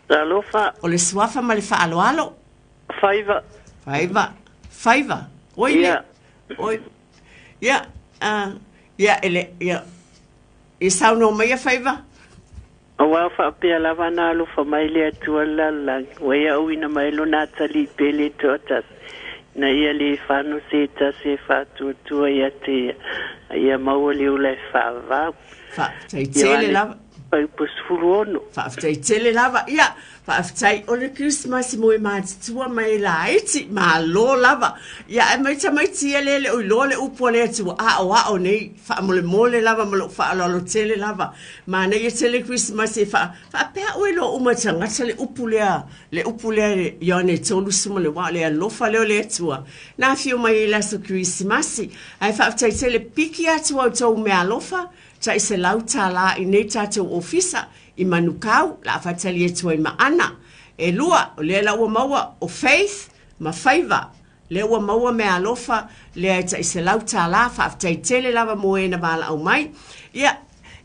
Talofa. O le suafa ma le faaaloalo. Faiva. Faiva. Faiva. Oi le. Ia. Oi. Ia, uh, ia, ele, ia. I saunoa mai ia Faiva. Aua faapea lava na alofa mai le Atua le lalolagi, ua ia auina mai lona atalii pele e toatasi, ina ia le fano se tasi e faatuatua ia te ia, a ia maua le ola e faavavau. Faafetai tele lava. Fuaiupu 16. Faafetai tele lava. Ia, faafetai o le Christmas mo e matutua mai e laiti, malo lava. Ia, ae mai tamaiti ia lea e le o iloa le upu a le Atua, aoao nei, faamolemole lava ma lou faaaloalo tele lava. Manaia tele Christmas e faa, faapea oe loa uma tagata le upu lea, le upu lea Ioane 38, o le alofa lea o le Atua. Na afio mai ai le aso Kerisimasi, ae faafetai tele piki atu a outou meaalofa, tai $100 i nei tatou ofisa i Manukau, la a faatali atu ai ma Ana. E lua, o lea la ua maua o Faith ma Faiva, lea ua maua meaalofa lea e tai $100, faafetai tele lava mo e na valaau mai. Ia,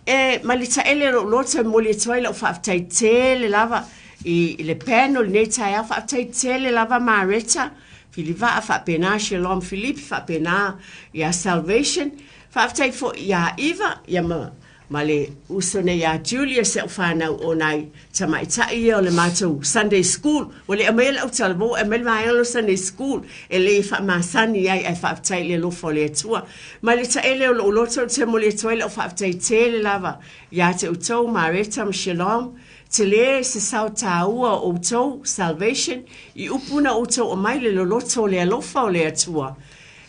e ma le taele o lou loto e momoli atu ai lau faafetai tele lava i le panel i lenei taeao, faafetai tele lava Mareta Filivaa, faapena Shalom Filipi, faapena ia Salvation, Faafetai foi iā Iva, ia ma, ma le uso nei iā Julia si au fanau o nai tamaitai ia o le matou Sunday School. Ua le aumaia lau talavou, ae aumai le vaega lea o le Sunday School e le faamasani ai, ae faafetai i le alofa o le Atua. Ma le taele o lou loto ou te momoli atu ai lau faafetai tele lava iā te outou, Mareta ma Shalom, tele se sao tāua o outou, Salvation, i upu na outou aumai le loloto o le alofa o le Atua.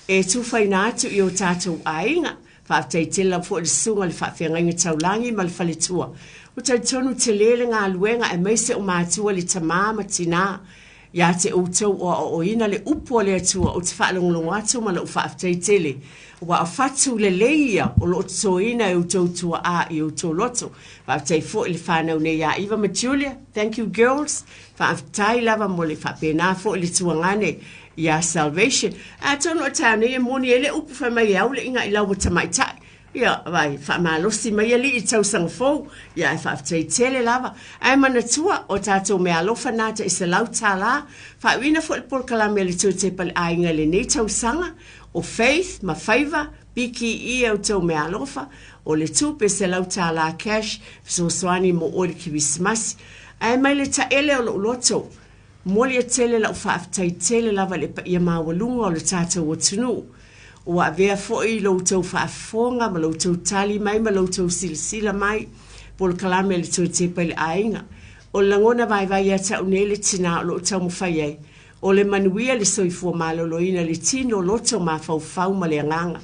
E tufaina atu i o tātou aiga. Faafetai tele lava foi i le Susuga i le Faafeagaiga Taulagi ma le Faletua. Ua talitonu tele le galuega aemaise o matua le tamā ma tinā ia te outou o aoaoina le upu a le Atua ou te faalogologo atu ma lou faafetai tele ua fatu lelei ia o lo o totoina e outou tuaa i outou loto. Faafetai foi i le fanau nei ia Iva ma Julia. Thank you girls. Faafetai lava mo le faapena foi le tuagane Ia Salvation. Atonu o taeao nei e moni ai le upu fai mai e au le iga i lau ua tamaitai. Ia, vai, faamalosi mai alii i tausaga fou, ia ae faafetai tele lava. Ae manatua, o tatou meaalofa na tai $100, faauiina foi le polokalame a le Toetepa i le Aiga i lenei tausaga, o Faith ma Faiva, PKE a outou meaalofa, o le tupe $100 cash, fesoasoani mo oe i le Kerisimasi. Ae mai le taele o lou loto, momoli e tele lau faafetai tele lava i le paia maualuga o le tatou atunuu. Ua avea foi lo outou faafofoga ma lo outou tali mai ma lo outou silasila mai polokalame a le Toetepa i le Aiga. O le lagona vaivai ia te au nei le tinā o lo o taumafai ai, o le manuia le soifua maloloina le tino, loto, mafaufau ma le agaga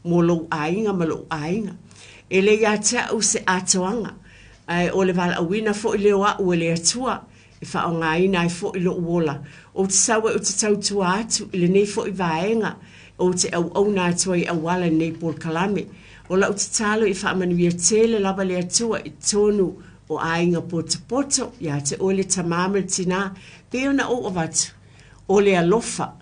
mo lou aiga ma lou aiga. E le ia te au se atoaga, ae o le valaauina foi lea o au e le Atua e faaaogaina ai foi lou ola. Ou te sau ai ou te tautua atu i lenei foi vaega ou te auauna atu ai e auala i lenei polokalame. O lau tatalo ia faamanuia tele lava le Atua i totonu o aiga potopoto ia te oe le tamā ma le tinā, pei ona ou avatu, o le alofa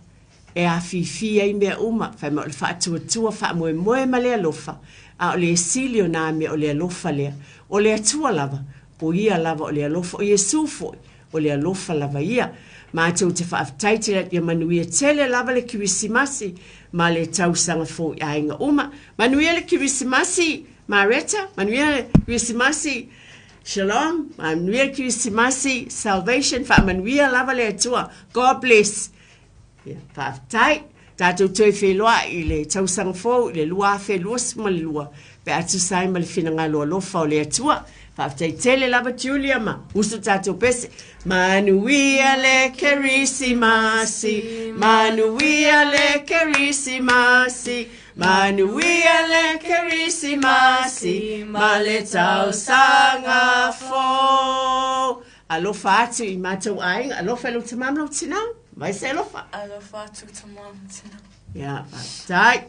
e afifi ai mea uma, fai mai o le faatuatua faamoemoe ma le alofa, a o le sili o nā mea o le alofa lea. O le Atua lava, o ia lava o le alofa, o Iesu foi, o le alofa lava ia. Matou te faafetai tele atu ia manuia tele lava le Kerisimasi ma le tausaga fou i aiga uma. Manuia le Kerisimasi, Mareta, manuia le Kerisimasi, Shalom, manuia le Kerisimasi, Salvation, faamanuia lava le Atua. God bless. Ia, faafetai. Tatou toe feiloai i le tausaga fou i le 2022 pe a tusa ai ma le finagalo alofa o le Atua. Faafetai tele lava Julia ma usu tatou pese. Manuia le Kerisimasi, manuia le Kerisimasi, manuia le Kerisimasi, ma le tausaga fou. Alofa atu i matou aiga, alofa i lou tamā ma lou tinā. Mai se alofa. Alofa atu tamā ma tinā. Ia, faafetai.